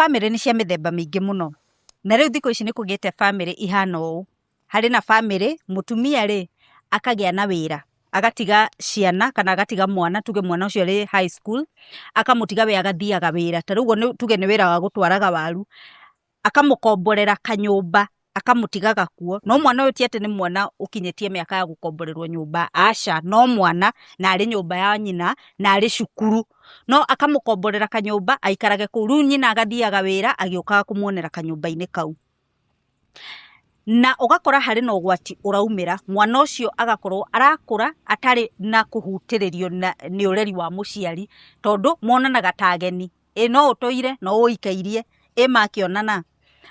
Bamĩrĩ nĩ cia mĩthemba mĩingĩ mũno. Na rĩu thikũ ici nĩ kũgĩte bamĩrĩ ihana ũũ, harĩ na bamĩrĩ mũtumia rĩ, akagĩa na wĩra, agatiga ciana kana agatiga mwana, tuge mwana ũcio arĩ high school, akamũtiga we agathiaga wĩra. Ta rĩu ũguo tuge nĩ wĩra wa gũtwaraga waru, akamũkomborera kanyũmba akamũtigaga kuo, no mwana ũyũ ti atĩ nĩ mwana ũkinyĩtie mĩaka ya gũkomborerwo nyũmba, aca, no mwana na arĩ nyũmba ya nyina na arĩ cukuru, no akamũkomborera kanyũmba aikarage kũu, rĩu nyina agathiaga wĩra agĩũkaga kũmuonera kanyũmba-inĩ kau. Na ũgakora harĩ na ũgwati ũraumĩra, mwana ũcio agakorwo arakũra atarĩ na kũhutĩrĩrio nĩ ũreri wa mũciari, tondũ monanaga ta ageni. Ĩ no ũtũire no ũikairie, ĩ makĩonana.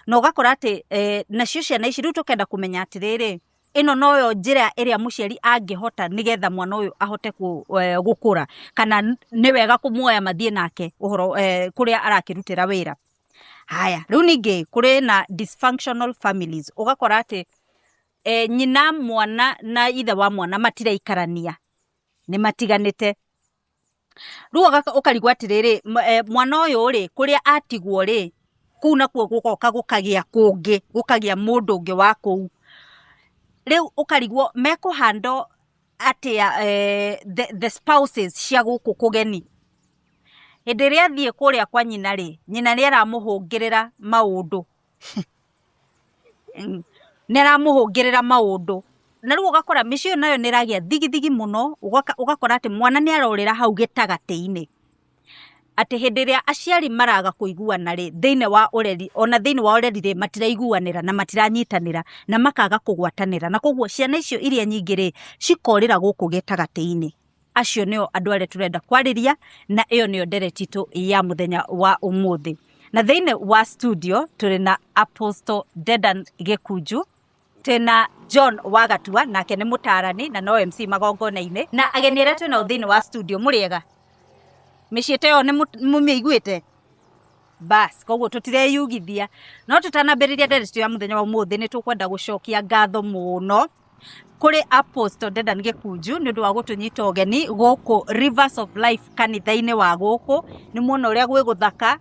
Na ũgakora atĩ nacio ciana ici rĩu tũkenda kũmenya atĩrĩrĩ, ĩno noyo njĩra ĩrĩa mũciari angĩhota nĩgetha mwana ũyũ ahote gũkũra, kana nĩ wega kũmuoya mathiĩ nake ũhoro kũrĩa arakĩrutĩra wĩra. Haya, rĩu ningĩ kũrĩ na dysfunctional families, ũgakora atĩ nyina mwana na ithe wa mwana matiraikarania, nĩ matiganĩte. Rĩu ũkarigwo atĩrĩrĩ, mwana ũyũ rĩ, kũrĩa atigwo rĩ, kũu nakuo gũgoka gũkagĩa kũngĩ, gũkagĩa mũndũ ũngĩ wa kũu. Rĩu ũkarigwo mekũ handle atĩa the spouses cia gũkũ kũgeni. Hĩndĩ ĩrĩa athiĩ kũrĩa kwa nyina rĩ, nyina nĩ aramũhũngĩrĩra maũndũ. Nĩ aramũhũngĩrĩra maũndũ. Na rĩu ũgakora mĩciĩ ĩyo nayo nĩ ĩragĩa thigithigi mũno, ũgakora atĩ mwana nĩ arorĩra hau gĩtagatĩ-inĩ. Atĩ hĩndĩ ĩrĩa aciari maraga kũiguana rĩ, thĩinĩ wa ũreri, ona thĩinĩ wa ũreri rĩ, matiraiguanĩra na matiranyitanĩra na makaga kũgwatanĩra. Na koguo ciana icio iria nyingĩ rĩ, cikorĩra gũkũ gĩtagatĩ-inĩ. Acio nĩo andũ arĩa tũrenda kwarĩria na ĩyo nĩyo ndereti itũ ya mũthenya wa ũmũthĩ. Na thĩinĩ wa studio tũrĩ na Apostle Dedan Gĩkunju, twĩna John Wagatua nake nĩ mũtarani na no MC magongona-inĩ, na ageni arĩa twĩnao thĩinĩ wa studio mũrĩega? Mĩciĩ ta ĩyo nĩ mũmĩiguĩte? Bas, koguo tũtireyugithia. No tũtanambĩrĩria ndereti ya mũthenya wa ũmũthĩ nĩ tũkwenda gũcokia ngatho mũno kũrĩ Apostle Dedan Gĩkunju nĩ ũndũ wa gũtũnyita ũgeni gũkũ Rivers of Life kanitha-inĩ wa gũkũ. Nĩ muona ũrĩa gwĩ gũthaka,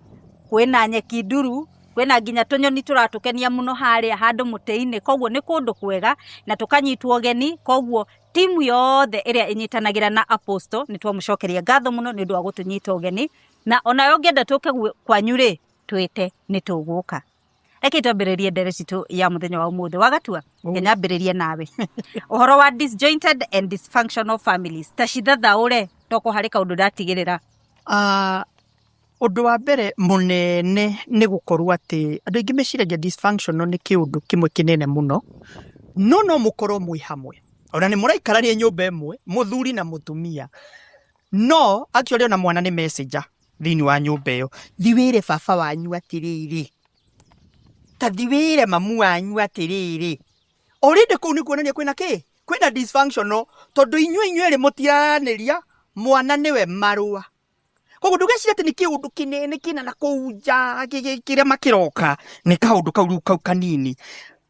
kwĩna nyeki nduru, kwĩna nginya tũnyoni tũratũkenia mũno harĩa handũ mũtĩ-inĩ, koguo nĩ kũndũ kwega na tũkanyitwo ũgeni, koguo timu yothe ĩrĩa ĩnyitanagĩra na Apostle nĩ twamũcokeria ngatho mũno nĩ ũndũ wa gũtũnyita ũgeni, na onawe ũngĩenda tũke kwanyu rĩ, twĩte nĩ tũgũka. Reke twambĩrĩrie ndereti citũ ya mũthenya wa ũmũthĩ. Wagatua, reke nyambĩrĩrie nawe ũhoro wa disjointed and dysfunctional families, ta cithathaũre toko harĩ kaũndũ ndatigĩrĩra. Ũndũ wa mbere mũnene nĩ gũkorwo atĩ andũ aingĩ meciragia dysfunctional nĩ kĩũndũ kĩmwe kĩnene mũno, no no mũkorwo mwĩ hamwe ona nĩ mũraikarania nyũmba ĩmwe mũthuri na mũtumia, no actually ona mwana nĩ messenger thĩinĩ wa nyũmba ĩyo. Thi wĩre baba wanyu atĩrĩrĩ, ta thi wĩre mamu wanyu atĩrĩrĩ. Already kũu nĩ kuonania kwĩna kĩ? Kwĩna dysfunctional, tondũ inyuĩ inyuerĩ mũtiraranĩria, mwana nĩwe marũa. Koguo ndũgecirie atĩ nĩ kĩũndũ kĩnene kĩna na kũu nja kĩrĩa makĩroka, nĩ kaũndũ kau rĩu kau kanini.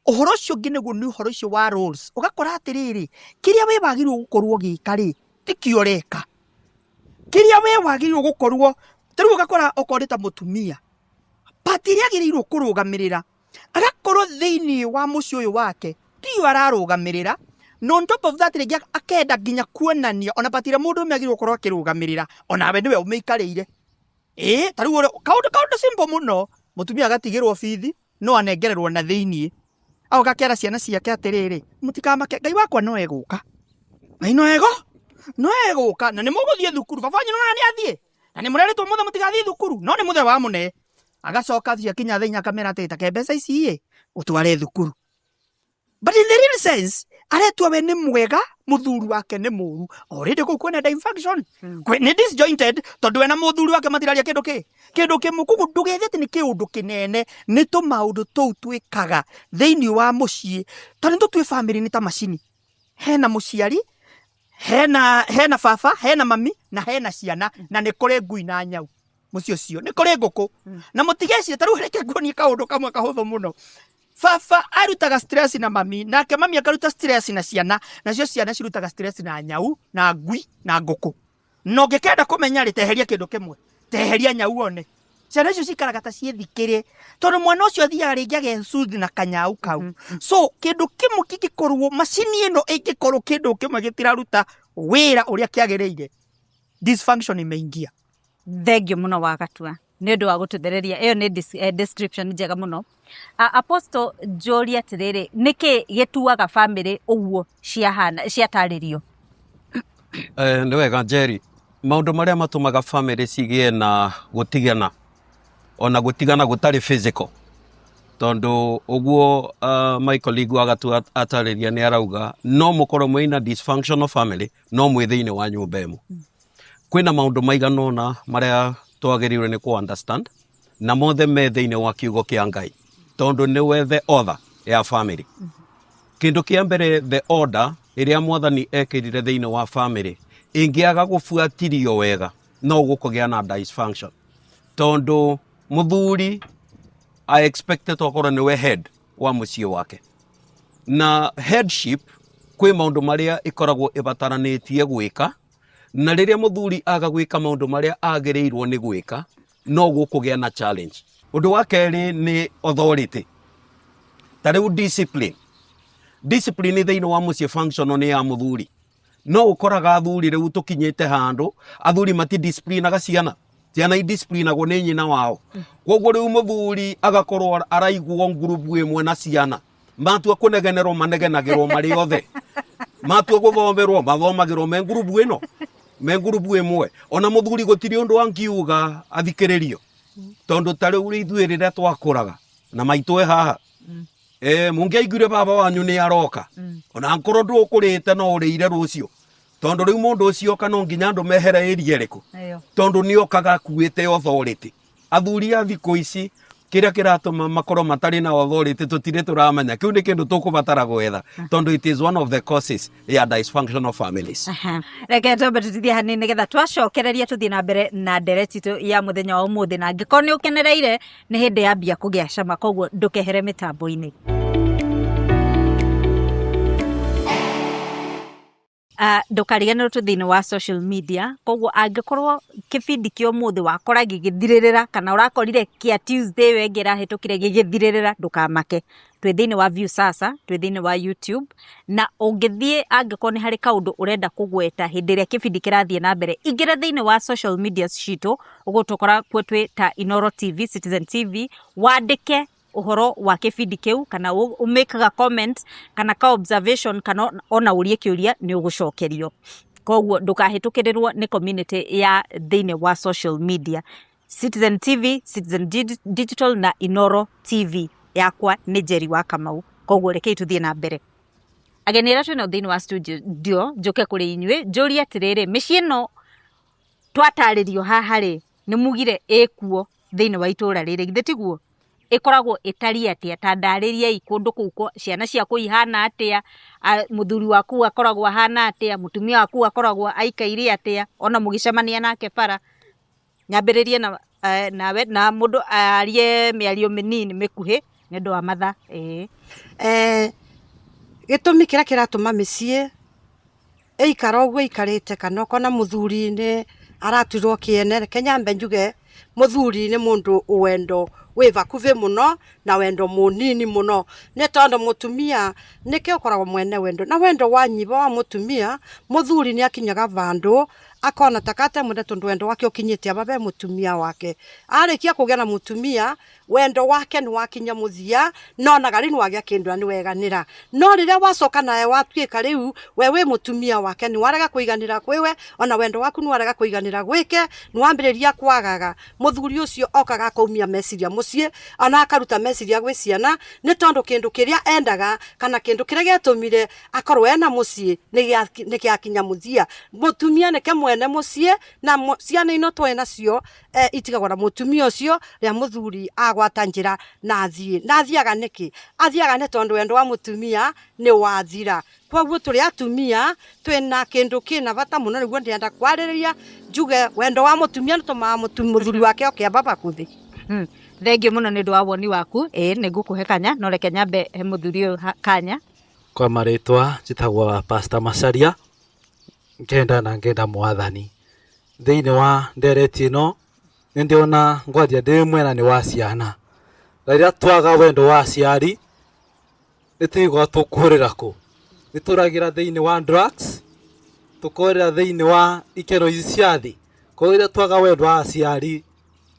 Ũhoro ũcio ũngĩ nĩguo nĩ ũhoro ũcio wa roles. Ũgakora atĩrĩrĩ, kĩrĩa we wagĩrĩirwo gũkorwo ũgĩka rĩ, tikĩo ũreka. Kĩrĩa we wagĩrĩirwo gũkorwo, ta rĩu ũgakora okorwo nĩ ta mũtumia, part ĩrĩa agĩrĩirwo kũrũgamĩrĩra, agakorwo thĩinĩ wa mũciĩ ũyũ wake, tiyo ararũgamĩrĩra, na on top of that rĩngĩ akenda nginya kuonania ona part ĩrĩa mũndũrũme agĩrĩirwo gũkorwo akĩrũgamĩrĩra, onawe nĩwe ũmĩikarĩire. Ĩĩ, ta rĩu kaũndũ kaũndũ simple mũno, mũtumia agatigĩrwo bithi, no anengererwo na thĩiniĩ. Agoka akera ciana ciake atĩrĩrĩ, mũtikamake, Ngai wakwa no egũka. Ngai no ego, no egũka, na nĩ mũgũthiĩ thukuru, baba wanyu nĩwona nĩ athiĩ, na nĩ mũrerĩtwo mũthĩ mũtigathiĩ thukuru, no nĩ mũthee wa mũne. Agacoka ciakinya thaa inya akamera atĩrĩ, take mbeca ici ĩ, ũtware thukuru. But in the real sense, aretua we nĩ mwega, mũthuri wake nĩ mũru. Already kũu kwĩna dysfunction. Nĩ disjointed, tondũ we na mũthuri wake matiraria kĩndũ kĩ? Kĩndũ kĩmwe. Koguo ndũgethe atĩ nĩ kĩũndũ kĩnene, nĩ tũmaũndũ tũu twĩkaga thĩinĩ wa mũciĩ. Tondũ nĩ tũtue family nĩ ta macini. Hena mũciari, hena baba, hena mami, na hena ciana, na nĩ kũrĩ ngui na nyau. Mũciĩ ũcio nĩ kũrĩ ngũkũ. Na mũtigecirie, ta rĩu reke nguonie kaũndũ kamwe kahũthũ mũno. Baba arutaga stress na mami, nake mami akaruta stress na ciana, nacio ciana cirutaga stress na nyau, na ngui, na ngũkũ. Na ũngĩkenda kũmenya rĩ, teheria kĩndũ kĩmwe, teheria nyau one. Ciana icio cikaraga ta ciĩthikĩre, tondũ mwana ũcio athiaga rĩngĩ agecuthi na kanyau kau. So kĩndũ kĩmwe kĩngĩkorwo macini ĩno ĩngĩkorwo kĩndũ kĩmwe gĩtiraruta wĩra ũrĩa kĩagĩrĩire, dysfunction imeingia. Thengio mũno Wagatua nĩ ũndũ wa gũtũthereria ĩyo nĩ description njega mũno. Apostle, njũrie atĩrĩrĩ, nĩkĩ gĩtuaga bamĩrĩ ũguo ciahana ciatarĩrio? Nĩ wega Njeri, maũndũ marĩa matũmaga bamĩrĩ cigĩe na gũtigana, ona gũtigana gũtarĩ physical, tondũ ũguo my colleague Wagatua atarĩria nĩ arauga no mũkorwo mwĩna dysfunctional family no mwĩ thĩinĩ wa nyũmba ĩmwe. Kwĩna maũndũ maigana ũna marĩa twagĩrĩirwo nĩ kũ understand na mothe me thĩinĩ wa kiugo kĩa Ngai, tondũ nĩwe the author ya family. Kĩndũ kĩa mbere, the order ĩrĩa mwathani ekĩrire thĩinĩ wa family ĩngĩaga gũbuatĩrio wega no gũkũgĩa na dysfunction, tondũ mũthuri I expected okorwo nĩwe head wa mũciĩ wake, na headship kwĩ maũndũ marĩa ĩkoragwo ĩbataranĩtie gwĩka, na rĩrĩa mũthuri aga gwĩka maũndũ marĩa agĩrĩirwo nĩ gwĩka no gũkũgĩa na challenge. Ũndũ wa kerĩ nĩ authority, ta rĩu discipline thĩinĩ wa mũciĩ functional nĩ ya mũthuri. No ũkoraga athuri rĩu tũkinyĩte handũ athuri matidisciplinaga ciana, ciana idisciplinagwo nĩ nyina wao. Koguo rĩu mũthuri agakorwo araiguo ngurubu ĩmwe na ciana, matua kũnegenerwo manegenagĩrwo marĩ othe, matua gũthomerwo mathomagĩrwo me ngurubu ĩno, me ngurubu ĩmwe. Ona mũthuri gũtirĩ ũndũ angiuga athikĩrĩrio, tondũ ta rĩu ithuĩ rĩrĩa twakũraga na maitũ e haha, mũngĩaiguire baba wanyu nĩ aroka, ona angĩkorwo ndũkũrĩte no ũrĩire rũciũ, tondũ rĩu mũndũ ũcio oka no nginya andũ mehere ĩria ĩrĩkũ, tondũ nĩ okaga akuĩte authority. Athuri a thikũ ici kĩrĩa kĩratũma makorwo matarĩ na authority tũtirĩ tũramenya, kĩu nĩ kĩndũ tũkũbatara gwetha, tondũ it is one of the causes ya dysfunctional families. Reke twambe tũtithie hanini nĩgetha twacokereria tũthiĩ na mbere na ndereti itũ ya mũthenya wa ũmũthĩ, na angĩkorwo nĩ ũkenereire nĩ hĩndĩ yambia kũgĩa cama, koguo ndũkehere mĩtambo-inĩ. Ndũkariganĩrwo twĩ thĩinĩ wa social media, koguo angĩkorwo kĩbindi kĩa ũmũthĩ wakora gĩgĩthirĩrĩra kana ũrakorire kĩa Tuesday ĩyo ĩngĩ ĩrahĩtũkire gĩgĩthirĩrĩra, ndũkamake. Twĩ thĩinĩ wa Viusasa, twĩ thĩinĩ wa YouTube, na ũngĩthiĩ angĩkorwo nĩ harĩ kaũndũ ũrenda kũgweta hĩndĩ ĩrĩa kĩbindi kĩrathiĩ na mbere, ingĩra thĩinĩ wa social media citũ, ũgũtũkora kuo twĩ ta Inooro TV, Citizen TV, wandĩke ũhoro wa kĩbindi kĩu kana ũmĩkaga comment kana ka observation kana ona ũrie kĩũria nĩ ũgũcokerio. Koguo ndũkahĩtũkĩrĩrwo nĩ community ya thĩinĩ wa social media. Citizen TV, Citizen Digital na Inooro TV. Yakwa nĩ Njeri wa Kamau. Koguo rekei tũthiĩ na mbere. Ageni arĩa twĩnao thĩinĩ wa studio njũke kũrĩ inyuĩ njũrie atĩrĩrĩ, mĩciĩ ĩno twatarĩrio haha rĩ, nĩ mugire ĩkuo thĩinĩ wa itũra rĩrĩ, githĩ tiguo? Ĩkoragwo ĩtariĩ atĩa? Ta ndarĩriai kũndũ kũu ciana ciaku ihana atĩa, mũthuri waku akoragwo ahana atĩa, mũtumia waku akoragwo aikaire atĩa, ona mũgĩcemania nake bara. Nyambĩrĩrie na nawe na mũndũ arie mĩario mĩnini mĩkuhĩ nĩ ũndũ wa mathaa. Ĩĩ. Gĩtũmi kĩrĩa kĩratũma mĩciĩ ĩikara ũguo ĩikarĩte, kana ũkona mũthuri nĩ aratuirwo kĩene, reke nyambe njuge mũthuri nĩ mũndũ wendo wĩ bakubĩ mũno na wendo mũnini mũno, nĩ tondũ mũtumia nĩkĩo ũkoragwo mwene wendo, na wendo wanyiba wa mũtumia, mũthuri nĩ akinyaga vandũ akona ta katemwenda tondũ wendo wake ũkinyĩte aba be mũtumia wake. Arĩkia kũgĩa na mũtumia, wendo wake nĩ wakinya mũthia, nonaga rĩu nĩ wagĩa kĩndũ na nĩ weganĩra. No rĩrĩa wacoka nawe watuĩka rĩu we wĩ mũtumia wake, nĩ warega kũiganĩra kwĩwe, ona wendo waku nĩ warega kũiganĩra gwĩke, nĩ wambĩrĩria kwagaga. Mũthuri ũcio okaga akaumia meciria mũciĩ, ona akaruta meciria gwĩ ciana, nĩ tondũ kĩndũ kĩrĩa endaga kana kĩndũ kĩrĩa gĩatũmire akorwo ena mũciĩ nĩ gĩakinya mũthia. Mũtumia nĩke mwene mũciĩ, na ciana ino twĩ nacio itigagwo na mũtumia ũcio rĩa mũthuri agwata njĩra na athiĩ. Na athiaga nĩkĩ? Athiaga nĩ tondũ wendo wa mũtumia nĩ wathira. Koguo tũrĩ atumia twĩna kĩndũ kĩna bata mũno, nĩguo ndĩrenda kwarĩrĩria njuge wendo wa mũtumia nĩtũmaga mũthuri wake oke amba bakũthĩ. Thengiũ mũno nĩ ũndũ wa woni waku. Ĩĩ nĩ ngũkũhe kanya, no reke nyambe he mũthuri ũyũ kanya. Kwa marĩtwa njĩtagwo Pastor Macharia, ngenda na ngenda mwathani. Thĩinĩ wa ndereti ĩno Nĩ ndĩona ngwaria ndĩ mwenani wa ciana. Na rĩrĩa twaga wendo wa aciari nĩ tũiguaga tũkũrĩra kũ? Nĩ tũragĩra thĩinĩ wa drugs, tũkorĩra thĩinĩ wa ikeno ici cia thĩ. Koguo rĩrĩa twaga wendo wa aciari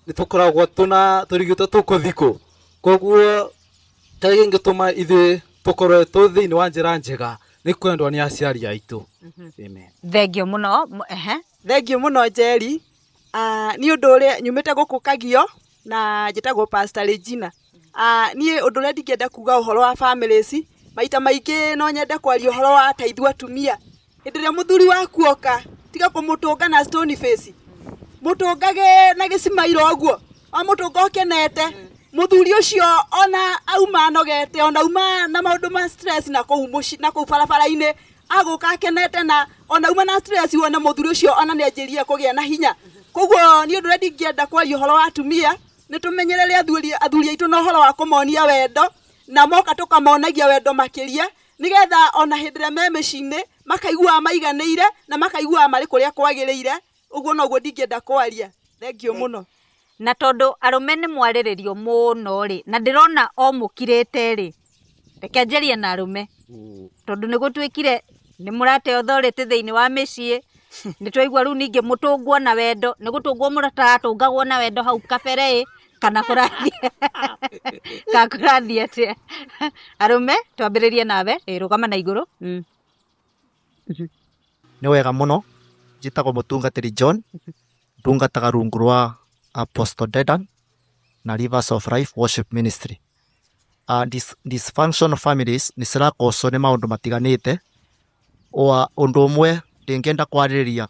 nĩ tũkoragwo tũna tũrigĩtwo tũkũthiĩ kũ. Koguo kĩrĩa kĩngĩtũma ithuĩ tũkorwo tũ thĩinĩ wa njĩra njega nĩ kwendwo nĩ aciari aitũ. Amen. Thengio mũno. Ehe. Thengiũ mũno Njeri. Ah, niĩ ũndũ ũrĩa nyumĩte gũkũ Kagio na njĩtagwo Pastor Regina. Ah, niĩ ũndũ ũrĩa ndingĩenda kuga ũhoro wa families, maita maingĩ no nyende kwaria ũhoro wa ta ithuĩ atumia. Hĩndĩ ĩrĩa mũthuri waku oka, tiga kũmũtũnga na stone face. Mũtũngage na gĩcimairo ũguo, wamũtũnga ũkenete, mũthuri ũcio ona auma anogete, ona auma na maũndũ ma stress na kũu mũciĩ na kũu barabara-inĩ, agũka akenete na ona auma na stress wone mũthuri ũcio ona nĩ anjĩrĩria kũgĩa na hinya. Koguo niĩ ũndũ ũrĩa ndingĩenda kwaria ũhoro wa atumia, nĩ tũmenyerere athuri athuri aitũ na ũhoro wa kũmonia wendo, na moka tũkamonagia wendo makĩria, nĩgetha ona hĩndĩ ĩrĩa me mĩciĩ-inĩ, makaiguaga maiganĩire, na makaiguaga marĩ kũrĩa kwagĩrĩire, ũguo noguo ndingĩenda kwaria. Thengiũ mũno. Na tondũ arũme nĩ mwarĩrĩrio mũno rĩ, na ndĩrona o mũkirĩte rĩ, reke njarie na arũme, tondũ nĩ gũtuĩkire nĩ mũrate authority thĩinĩ wa mĩciĩ, nĩ twaigua rĩu ningĩ mũtũngwo na wendo, nĩ gũtũngwo mũtaratũngagwo na wendo hau kabere ĩ, kana kũrathiĩ kana kũrathiĩ atĩa? Arũme, twambĩrĩrie nawe, ĩ rũgama na igũrũ. Nĩ wega mũno, njĩtagwo mũtungatĩri John, ndungataga rungu rwa Apostle Dedan na Rivers of Life Worship Ministry. Dysfunctional families nĩ cirakoswo nĩ maũndũ matiganĩte. Wa ũndũ ũmwe ndĩngĩenda kwarĩrĩria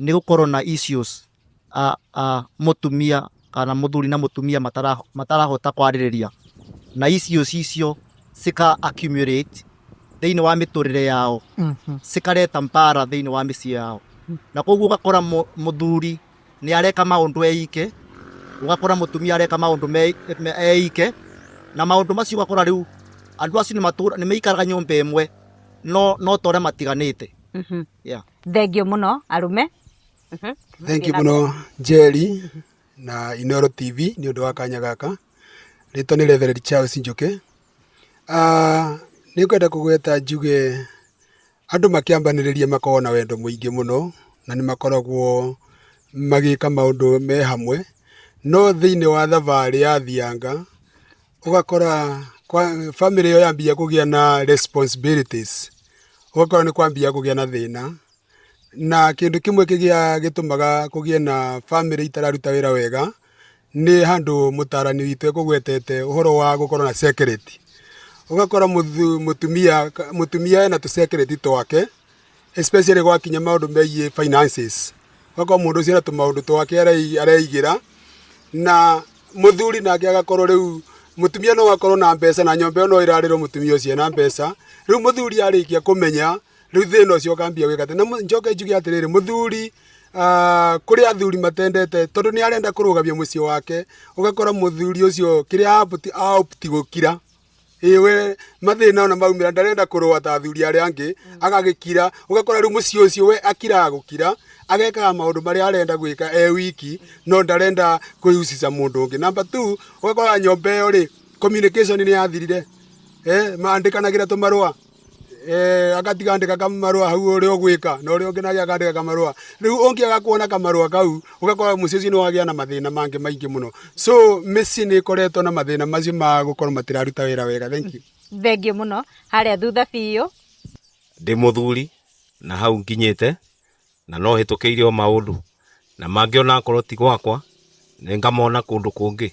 nĩ gũkorwo na issues mũtumia kana mũthuri na mũtumia matarahota kwarĩrĩria, na issues icio cika accumulate thĩinĩ wa mĩtũrĩre yao, cikareta mbara thĩinĩ wa mĩciĩ yao, na koguo ũgakora mũthuri nĩ areka maũndũ eike, ũgakora mũtumia areka maũndũ eike, na maũndũ macio ũgakora rĩu andũ acio nĩ maikaraga nyũmba ĩmwe no ta ũrĩa matiganĩte. Yeah. Thengio mũno arũme. Thank you mũno Njeri na Inoro TV nĩ ũndũ wa kanya gaka. Rĩtwa nĩ Reverend Charles Njuki. Nĩ ngwenda kũgweta njuge andũ makĩambanĩrĩria makoragwo na wendo mũingĩ mũno na nĩ makoragwo magĩka maũndũ me hamwe, no thĩinĩ wa thabarĩ ya thianga ũgakora family ĩyo yambia kũgĩa na responsibilities, ũgakora nĩ kwambia kũgĩa na thĩna. Na kĩndũ kĩmwe kĩgĩa gĩtũmaga kũgĩe na family itararuta wĩra wega nĩ handũ mũtarani witũ ekũgwetete ũhoro wa gũkorwo na secret. Ũgakora mũtumia ena tũ secret twake, especially gwakinya maũndũ megiĩ finances. Ũgakora mũndũ ũcio ena tũmaũndũ twake areigĩra, na mũthuri nake agakorwo rĩu mũtumia no akorwo na mbeca na nyũmba ĩyo no ĩrarĩrwo mũtumia ũcio ena mbeca. Rĩu mũthuri arĩkia kũmenya rĩu thĩna ũcio ũkambia gwĩka atĩ. Na njoke njuge atĩrĩrĩ, mũthuri kũrĩ athuri matendete tondũ nĩ arenda kũrũgamia mũciĩ wake, ũgakora mũthuri ũcio kĩrĩa aopti gũkira, ĩĩ we mathĩna ona maumĩra ndarenda kũrũa ta athuri arĩa angĩ, agagĩkira. Ũgakora rĩu mũciĩ ũcio we akiraga gũkira, agekaga maũndũ marĩa arenda gwĩka e wiki, no ndarenda kwĩhucica mũndũ ũngĩ. Number 2, ũgakora nyũmba ĩyo rĩ, communication nĩ yathirire. Mandĩkanagĩra tũmarũa. Agatiga andĩka kamarũa hau ũrĩa ũgwĩka, na ũrĩa ũngĩ nake akandĩka kamarũa. Rĩu ũngĩaga kuona kamarũa kau, ũgakora mũciĩ ũcio nĩ wagĩa na mathĩna mangĩ maingĩ mũno. So mĩciĩ nĩ ĩkoretwo na mathĩna macio ma gũkorwo matiraruta wĩra wega. Thank you. Thengio mũno. Harĩa thutha biũ. Ndĩ mũthuri na hau nginyĩte na no hĩtũkĩire o maũndũ na mangĩ ona akorwo ti gwakwa nĩ ngamona kũndũ kũngĩ,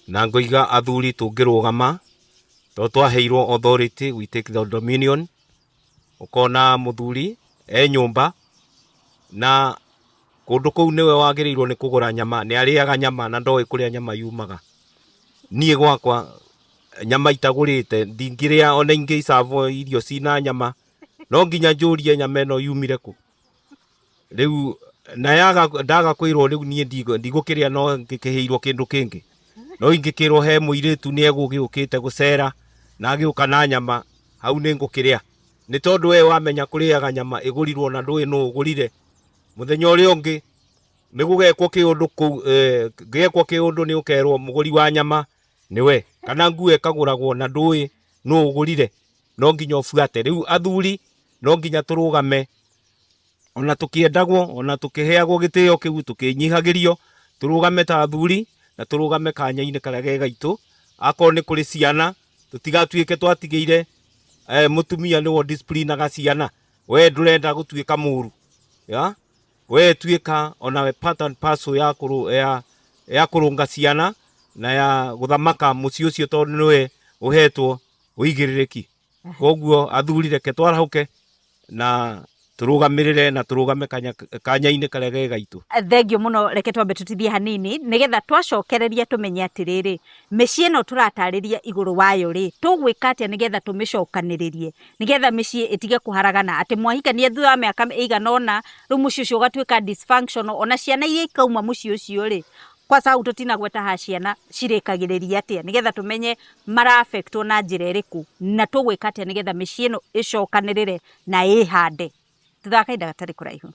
na ngoiga athuri tũngĩrũgama to twaheirwo authority, we take the dominion. Ũkona mũthuri e nyũmba na kũndũ kũu nĩwe wagĩrĩirwo nĩ kũgũra nyama, nĩ arĩaga nyama na ndoĩ kũrĩa nyama yumaga. Niĩ gwakwa nyama itagũrĩte ndingĩrĩa, ona ingĩicabwo irio cina nyama no nginya njũrie nyama ĩno yumire kũ. Rĩu na yaga ndaga kwĩrwo rĩu niĩ ndigũkĩrĩa no ngĩkĩhĩirwo kĩndũ kĩngĩ, no ingĩkĩrwo he mũirĩtu nĩ egũgĩũkĩte gũcera na agĩũka na nyama, hau nĩ ngũkĩrĩa, nĩ tondũ we wamenya kũrĩaga nyama ĩgũrirwo na ndũĩ nũ ũgũrire. Mũthenya ũrĩa ũngĩ Nĩ gũgekwo kĩũndũ kũu, gĩekwo kĩũndũ nĩ ũkerwo mũgũri wa nyama nĩwe, kana nguo ĩkagũragwo na ndũĩ nũ ũgũrire, no nginya ũbuate. Rĩu athuri no nginya tũrũgame, ona tũkĩendagwo, ona tũkĩheagwo gĩtĩo kĩu, tũkĩnyihagĩrio, tũrũgame ta athuri na tũrũgame kanya-inĩ karĩa ge gaitũ. Akorwo nĩ kũrĩ ciana, tũtigatuĩke twatigĩire mũtumia nĩwe disciplinaga ciana, we ndũrenda gũtuĩka mũru, ya we tuĩka onawe part and parcel ya ya kũrũnga ciana na ya gũthamaka mũciĩ ũcio, tondũ nĩwe ũhetwo ũigĩrĩrĩki. Koguo athuri reke twarahũke na tũrũgamĩrĩre na tũrũgame kanya-inĩ karĩa ge gaitũ. Thengio mũno. Reke twambe tũtithie hanini nĩgetha twacokereria tũmenye atĩrĩrĩ, mĩciĩ ĩno tũratarĩria igũrũ wayo rĩ, tũgwĩka atĩa nĩgetha tũmĩcokanĩrĩrie, nĩgetha mĩciĩ ĩtige kũharagana, atĩ mwahikania thutha wa mĩaka ĩigana ũna rĩu mũciĩ ũcio ũgatuĩka dysfunctional, ona ciana iria ikauma mũciĩ ũcio rĩ, kwa sababu tũtinagweta ha ciana cirĩkagĩrĩria atĩa, nĩgetha tũmenye mara-affectwo na njĩra ĩrĩkũ, na tũgwĩka atĩa nĩgetha mĩciĩ ĩno ĩcokanĩrĩre na ĩhande thutha wa kahinda gatarĩ kũraihu.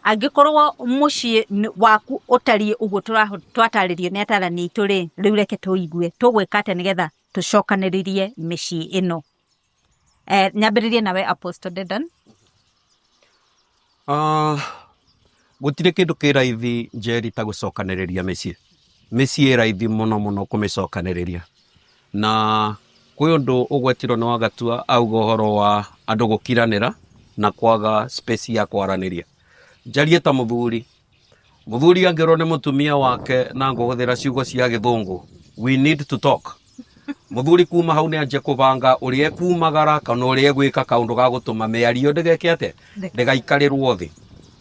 Angĩkorwo mũciĩ waku ũtariĩ ũguo twatarĩrio nĩ atarani aitũ rĩ, rĩu reke tũigue tũgwĩka atĩa nĩgetha tũcokanĩrĩrie mĩciĩ ĩno. Nyambĩrĩrie nawe Apostle Dedan. Gũtirĩ kĩndũ kĩ raithi, Njeri, ta gũcokanĩrĩria mĩciĩ. Mĩciĩ ĩ raithi mũno mũno kũmĩcokanĩrĩria, na kwĩ ũndũ ũgwetirwo nĩ Wagatua, auga ũhoro wa andũ gũkiranĩra na kwaga space ya kwaranĩria. Njarie ta mũthuri. Mũthuri angĩrwo nĩ mũtumia wake, na ngũhũthĩra ciugo cia gĩthũngũ, "We need to talk," mũthuri kuma hau nĩ anjie kũbanga ũrĩa ekumagara kana ũrĩa egwĩka kaũndũ ga gũtũma mĩario ndĩgeke atĩa, ndĩgaikarĩrwo thĩ.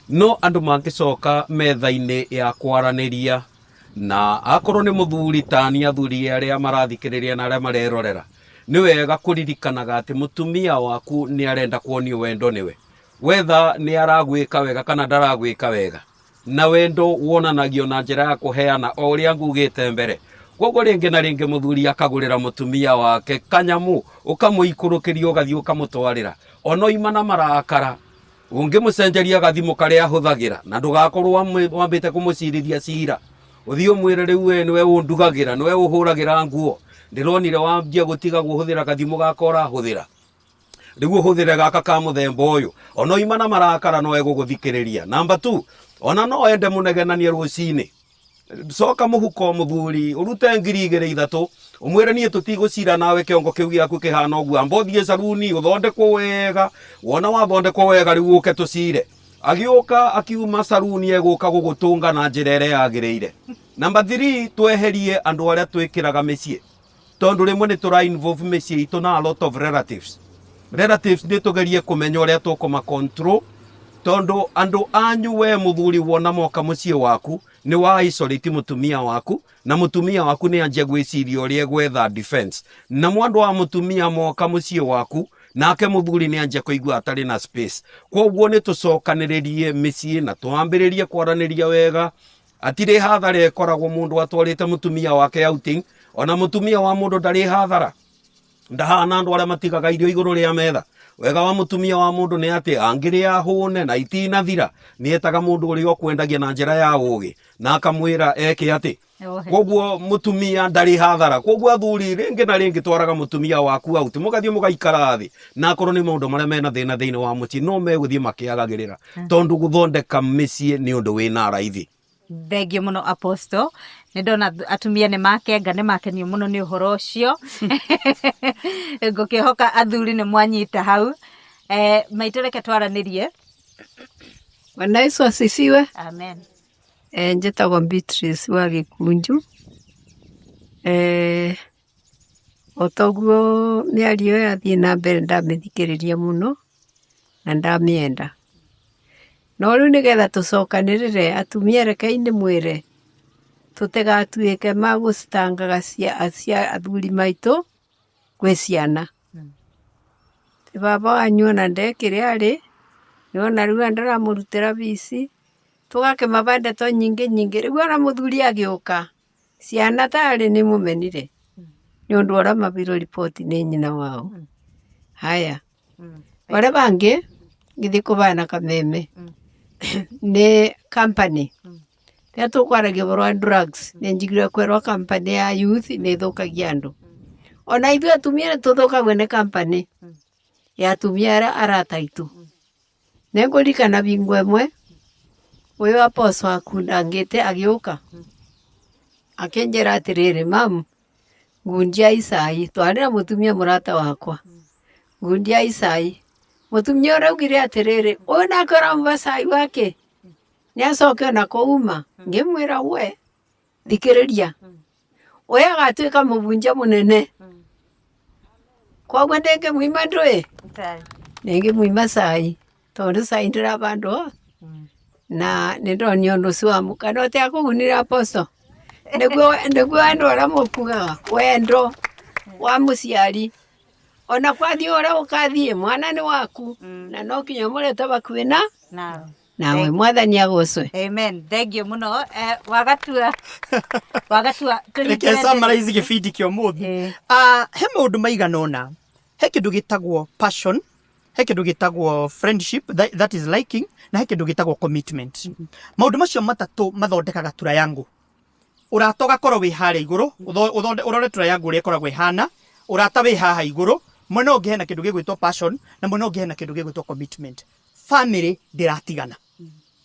No andũ mangĩcoka metha-inĩ ya kwaranĩria, na akorwo nĩ mũthuri tani, athuri arĩa marathikĩrĩria na arĩa marerorera, nĩ wega kũririkanaga atĩ mũtumia waku nĩ arenda kuonio wendo nĩwe, wetha nĩ aragwĩka wega kana ndaragwĩka wega, na wendo wonanagio na njĩra ya kũheana, o ũrĩa ngugĩte mbere. Koguo rĩngĩ na rĩngĩ mũthuri akagũrĩra mũtumia wake kanyamu, ũkamũikũrũkĩria, ũgathiĩ ũkamũtwarĩra, ona oima na marakara, ũngĩmũcenjeria gathimũ karĩa ahũthagĩra, na ndũgakorwo wambĩte kũmũcirithia cira, ũthiĩ ũmwĩre, "Rĩu we nĩwe ũndugagĩra, nĩwe ũhũragĩra nguo, ndĩronire wambia gũtiga kũhũthĩra gathimũ gaka ũrahũthĩra, rĩu ũhũthĩre gaka ka mũthemba ũyũ," ona oima na marakara no egũgũthikĩrĩria. Number 2, ona no ende mũnegenanie rũcinĩ, coka mũhuko mũthuri, ũrute 2,000 3,000, ũmwĩre, "Niĩ tũtigũcira nawe kĩongo kĩu gĩaku kĩhana ũguo, amba ũthiĩ caruni ũthondekwo wega, wona wathondekwo wega rĩu ũke tũcire." Agĩũka akiuma caruni egũka gũgũtũnga na njĩra ĩrĩa yagĩrĩire. Number 3, tweherie andũ arĩa twĩkĩraga mĩciĩ, tondũ rĩmwe nĩ tũra involve mĩciĩ itũ na a lot of relatives. Relatives nĩ tũgerie kũmenya ũrĩa tũkũma control, tondũ andũ anyu, we mũthuri, wona moka mũciĩ waku nĩ wa isolate mũtumia waku, na mũtumia waku nĩ anjia gwĩciria ũrĩa egwetha defense, na mwandũ wa mũtumia moka mũciĩ waku, nake mũthuri nĩ anjia kũigua atarĩ na space. Koguo nĩ tũcokanĩrĩrie mĩciĩ na twambĩrĩrie kwaranĩria wega. Atirĩ hathara ĩkoragwo mũndũ atwarĩte mũtumia wake outing, ona mũtumia wa mũndũ ndarĩ hathara, ndahana andũ arĩa matigaga irio igũrũ rĩa metha. Wega wa mũtumia wa mũndũ nĩ atĩ angĩrĩa hũne na itinathira, nĩ etaga mũndũ ũrĩa ũkwendagia na njĩra ya ũgĩ na akamwĩra eke atĩ. Koguo mũtumia ndarĩ hathara. Koguo athuri, rĩngĩ na rĩngĩ twaraga mũtumia waku out, mũgathiĩ mũgaikara thĩ, na akorwo nĩ maũndũ marĩa mena thĩna thĩinĩ wa mũciĩ, no megũthiĩ makĩagagĩrĩra, tondũ gũthondeka mĩciĩ nĩ ũndũ wĩna raithi. Thengio mũno, Apostle. Nĩ ndona atumia nĩ makenga, nĩ makenio mũno nĩ ũhoro ũcio. Ngũkĩhoka athuri nĩ mwanyita hau. Maitũ, reke twaranĩrie. Bwana Yesu asifiwe. Amen. Njĩtagwo Beatrice wa Gĩkunju. O toguo mĩario yathiĩ na mbere, ndamĩthikĩrĩria mũno na ndamĩenda. No rĩu nĩgetha tũcokanĩrĩre atumia, rekei ndĩmwĩre tũtigatuĩke magũcitangaga cia athuri maitũ gwĩ ciana. Ti baba wanyu ona ndekĩrĩ arĩ nĩwona rĩu ndĩramũrutĩra bici, tũgakĩmaba ndeto nyingĩ nyingĩ. Rĩu ona mũthuri agĩũka, ciana tarĩ nĩ mũmenire nĩ ũndũ ũrĩa mabirwo riboti nĩ nyina wao. Haya, barĩa bangĩ Ngĩthiĩ kũbana kameme nĩ company rĩrĩa tũkwaragia ũhoro wa drugs nĩ njiguire kwerwo company ya youth nĩ ĩthũkagia andũ. Ona ithuĩ atumia nĩ tũthũkagio nĩ company ya atumia arĩa arata aitũ. Nĩ ngũririkana bingo ĩmwe ũyũ apostle akundangĩte agĩũka akĩnjĩra atĩrĩrĩ, mamu ngundia icai, twarĩ na mũtumia mũrata wakwa, ngundia icai. Mũtumia ũrĩa augire atĩrĩrĩ, ũyũ nake ũramũhe cai wake nĩ acoke ona kũuma. Ngĩmwĩra we thikĩrĩria, ũyũ agatuĩka mũbunjia mũnene, koguo ndĩngĩmwima ndũĩ, ndĩngĩmwima cai tondũ cai ndĩrabandwo na nĩ ndonio ũndũ ũcio wa mũka no ũtekũgunire apostle nĩguo nĩguo andũ arĩa mũkugaga wendo wa mũciari ona kwathiĩ ũrĩa ũkathiĩ mwana nĩ waku na no kinya mũrete bakuĩ na nawe mwathani agocwe. Amen. Thank you muno. Eh, wagatua wagatua Reke summarize gĩbindi kĩa ũmũthĩ. Ah, he maũndũ maigana ũna. He kĩndũ gĩtagwo passion, he kĩndũ gĩtagwo friendship, that is liking, na he kĩndũ gĩtagwo commitment. Maũndũ macio matatũ mathondekaga triangle. Ũrata ũgakorwo wĩ harĩa igũrũ, ũrore triangle ũrĩa ĩkoragwo ĩhana, ũrata wĩ haha igũrũ, mwena ũngĩ hena kĩndũ gĩgwĩtwo passion, na mwena ũngĩ hena kĩndũ gĩgwĩtwo commitment. Family ndĩratigana.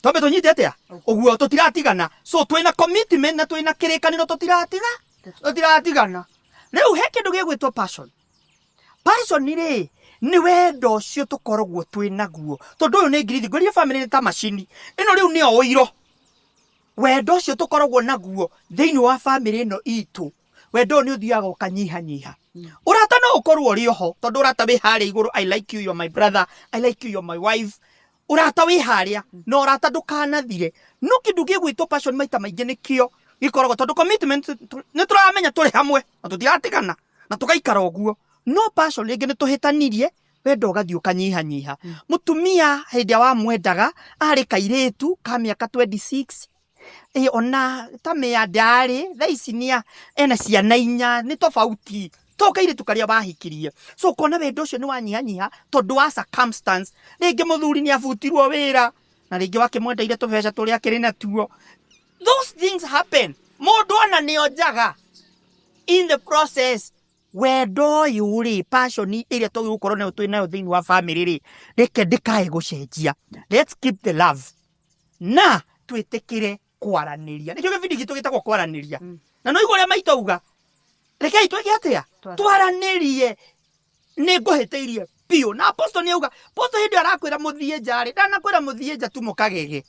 Twambe tũnyite atĩa? Ũguo tũtiratigana. So twĩna commitment na twĩna kĩrĩkanĩro tũtiratiga. Tũtiratigana. Rĩu he kĩndũ gĩgwĩtwo passion. Passion rĩ, nĩ wendo ũcio tũkoragwo twĩ naguo. Tondũ ũyũ nĩ ngirithi, ngwĩrire family nĩ ta macini. Ĩno rĩu nĩyo ũiro. Wendo ũcio tũkoragwo naguo thĩinĩ wa family ĩno itũ, wendo ũyũ nĩ ũthiaga ũkanyihanyiha. Ũrata no ũkorwo ũrĩ oho, tondũ ũrata wĩ harĩa igũrũ, I like you, you're my brother, I like you, you're my wife. Ũrata wĩ harĩa, na ũrata ndũkanathire. No kĩndũ gĩgwĩtwo passion maita maingĩ nĩkĩo gĩkoragwo, tondũ commitment nĩ tũramenya tũrĩ hamwe na tũtiratigana na tũgaikara ũguo. No passion rĩngĩ nĩ tũhĩtanirie, wendo ũgathiĩ ũkanyihanyiha. Mũtumia hĩndĩ ĩrĩa wamwendaga arĩ kairĩtu ka mĩaka 26, ona ta mĩa ndarĩ, thaa ici nĩ ena ciana inya, nĩ tofauti to kairĩtu karĩa wahikirie. So ũkona wendo ũcio nĩ wanyihanyiha tondũ wa circumstance. Rĩngĩ mũthuri nĩ abutirwo wĩra, na rĩngĩ wakĩmwendeire tũbeca tũrĩa akĩrĩ natuo. Those things happen. Mũndũ ona nĩ onjaga in the process. Wendo ũyũ rĩ, passion ĩrĩa tũgũkorwo nayo twĩ nayo thĩinĩ wa family rĩ, reke ndĩkae gũcenjia. Let's keep the love. Na twĩtĩkĩre kwaranĩria. Nĩkĩo gĩbindi gitũ gĩtagwo kwaranĩria. Na no igua ũrĩa maitũ auga, rekei twĩke atĩa? Twaranĩrie. Nĩ ngũhĩtĩirie biũ. Na apostle nĩ auga, apostle hĩndĩ ĩyo arakwĩra mũthiĩ nja rĩ, ndanakwĩra mũthiĩ nja tu mũkagege.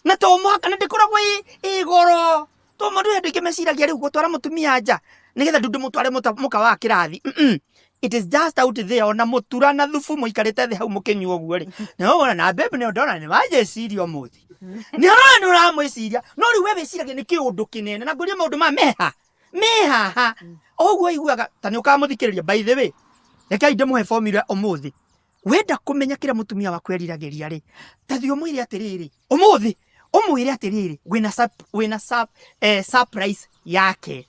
Na to mũhaka, na ndĩkoragwo ĩ goro. To mũndũ hĩndĩ ĩngĩ meciragia rĩu gũtwara mũtumia nja, nĩgetha ndundu mũtware mũka wa kĩrathi. It is just out there, ona mũtura na thubu mũikarĩte thĩ hau mũkĩnyua ũguo rĩ. Nĩ ũrona na babe nĩ ndona nĩ wanjĩciria ũmũthĩ. Nĩ ũrona nĩ ũramwĩciria. No rĩu we wĩciragia nĩ kĩũndũ kĩnene. Na ngũrie maũndũ maya meha. Mehaha. Ũguo iguaga ta nĩ ũkamũthikĩrĩria. By the way, rekei ndĩmũhe formula ũmũthĩ. Wenda kũmenya kĩrĩa mũtumia waku eriragĩria rĩ, ta thiĩ ũmwĩre atĩrĩrĩ, ũmũthĩ ũmwĩre atĩrĩrĩ, wĩna surprise yake.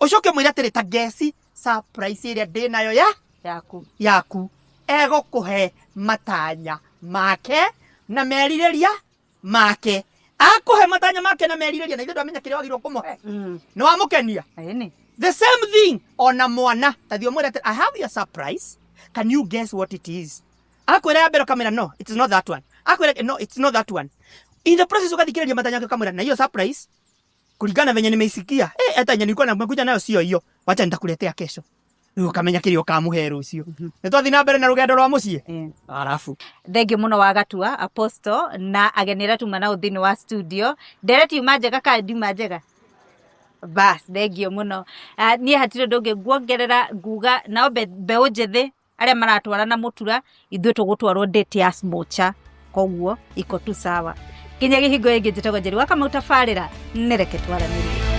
Ũcoke ũmwĩre atĩrĩ, ta ngeci surprise ĩrĩa ndĩnayo ya yaku. Yaku. Egũkũhe matanya make na merirĩria make. Akũhe matanya make na merirĩria, na ithuĩ ndwamenya kĩrĩa wagĩrĩirwo kũmũhe. Nĩ wamũkenia? The same thing ona mwana, ta thiĩ ũmwĩre atĩrĩ, I have your surprise. Can you guess what it is? Akwĩra ya mbere ũkamwĩra no, it is not that one. Akwĩra no, it's not that one. In the process ũgathikĩrĩria matanya make ũkamwĩra na hiyo surprise kulingana venye nimeisikia, hata yenye nilikuwa nimekuja nayo sio hiyo. Wacha nitakuletea kesho. Rĩu ũkamenya kĩrĩa ũkamũhe rũciũ. Nĩ twathiĩ na mbere na rũgendo rwa mũciĩ? Arabu. Thengiũ mũno wa Gatua Apostle na ageni arĩa tuma nao thĩinĩ wa studio. Ndereti yuma njega kana ndiuma njega? Bas, thengiũ mũno. Niĩ hatirĩ ũndũ ũngĩ nguongerera, nguga nao mbeũ njĩthĩ arĩa maratwarana mũtura, ithuĩ tũgũtwarwo date ya smocha, koguo iko tu sawa. Nginya gĩhingo gĩngĩ njĩtagwo Njeri wa Kamau, tabarĩra nĩ reke twaranĩrie.